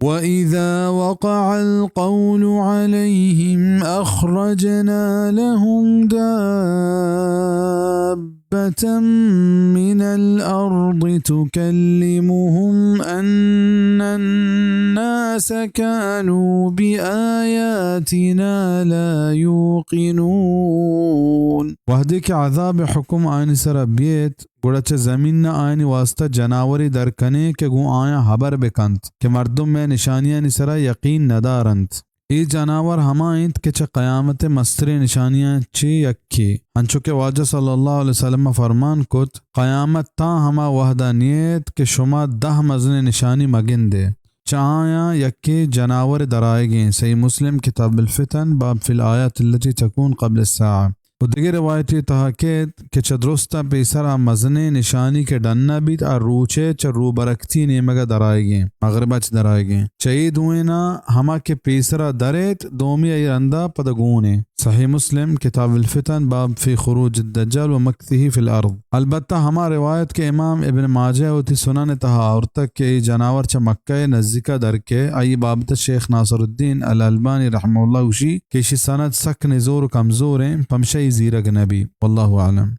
وإذا وقع القول عليهم أخرجنا لهم دابة من الأرض تكلمهم أن الناس كانوا بآياتنا لا يوقنون۔ وہدے کہ عذاب حکم آیانی سرا بیت، گڑا چہ زمین ءَ آیانی واسطہ جناورے در کنیں کہ گوں آیاں ہبر بہ کنت کہ مردم مئے نشانیانی سرا یقین ندارنت۔ اے جناور ہما انت کہ چہ قیامت ءِ مستریں نشانیاں چہ یکے، انچو کہ واجہ صلی اللہ علیہ وسلم ءَ فرمان کت، قیامت تاں ہما وہدا نیت کہ شما دہ مزنیں نشانی مگندے۔ چہ آیاں یکے جناور درآیگیں۔ صحیح مسلم، کتاب الفتن، باب فی الآیات التي تكون قبل الساعة۔ و دگہ روایتے تہا کیت کہ چہ درستاں پیسرا مزنیں نشانی کہ ڈنا بیت، آ روچے چہ روبرکتی نیمگا درآیگیں، مغربا چہ درآیگیں۔ چہ اے دوئیناں ہما کہ پیسرا درایت، دومی آئی رندا پدا گونیں۔ صحیح مسلم، کتاب الفتن، باب فی خروج الدجال و مکثه فی الارض۔ البتہ ہما روایت کہ امام ابن ماجہ وتی سنن تہا آورتگ کہ اے جناور چہ مکہ نزیکا درکئے، آئی بابت شیخ ناصر الدین الالبانی رحمہ اللہ گوشی کہ ایشی سند سک نزور و کمزوریں، پمشا اے زیرگ نبی۔ واللہ اعلم۔